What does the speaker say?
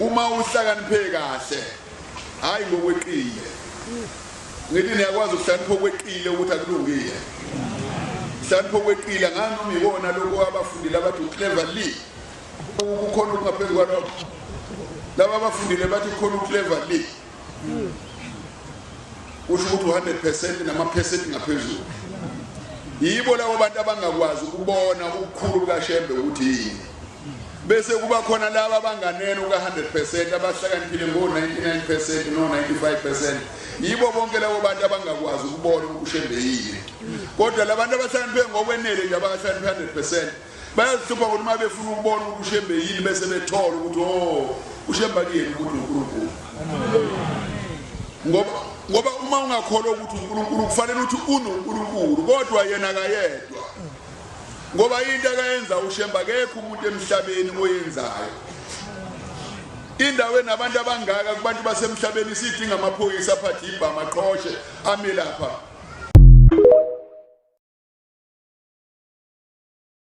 Uma uhlakaniphe kahle, hayi ngokweqile. Ngithi niyakwazi ukuhlakanipha okweqile ukuthi akulungile. Hlakanipha okweqile ngani noma ikona lokho abafundile abathi ucleverly. Kukhona okungaphezu kwalokho. Laba abafundile bathi kukhona ucleverly. Kusho ukuthi u100% namaphesenti ngaphezulu. Yibo labo bantu abangakwazi ukubona ubukhulu bukaShembe ukuthi yini. Bese kuba khona laba abanganeno ka-100% abahlakaniphile ngo-99% no-95%. Yibo bonke labo bantu abangakwazi ukubona ukuthi uShembe yini. Kodwa labantu abahlakaniphe ngokwenele nje abahlakaniphe 100% bayazihlupha ukuthi uma befuna ukubona ukuthi uShembe yini bese bethola ukuthi oh uShembe akuyena ukuthi uNkulunkulu. Ngoba uma ungakholwa ukuthi uNkulunkulu kufanele ukuthi unoNkulunkulu kodwa yena akayedwa. Ngoba into akayenza uShembe akekho umuntu emhlabeni oyenzayo. Indawo enabantu abangaka kubantu basemhlabeni sidinga amaphoyisa aphathe ibhamu aqhoshe ame lapha.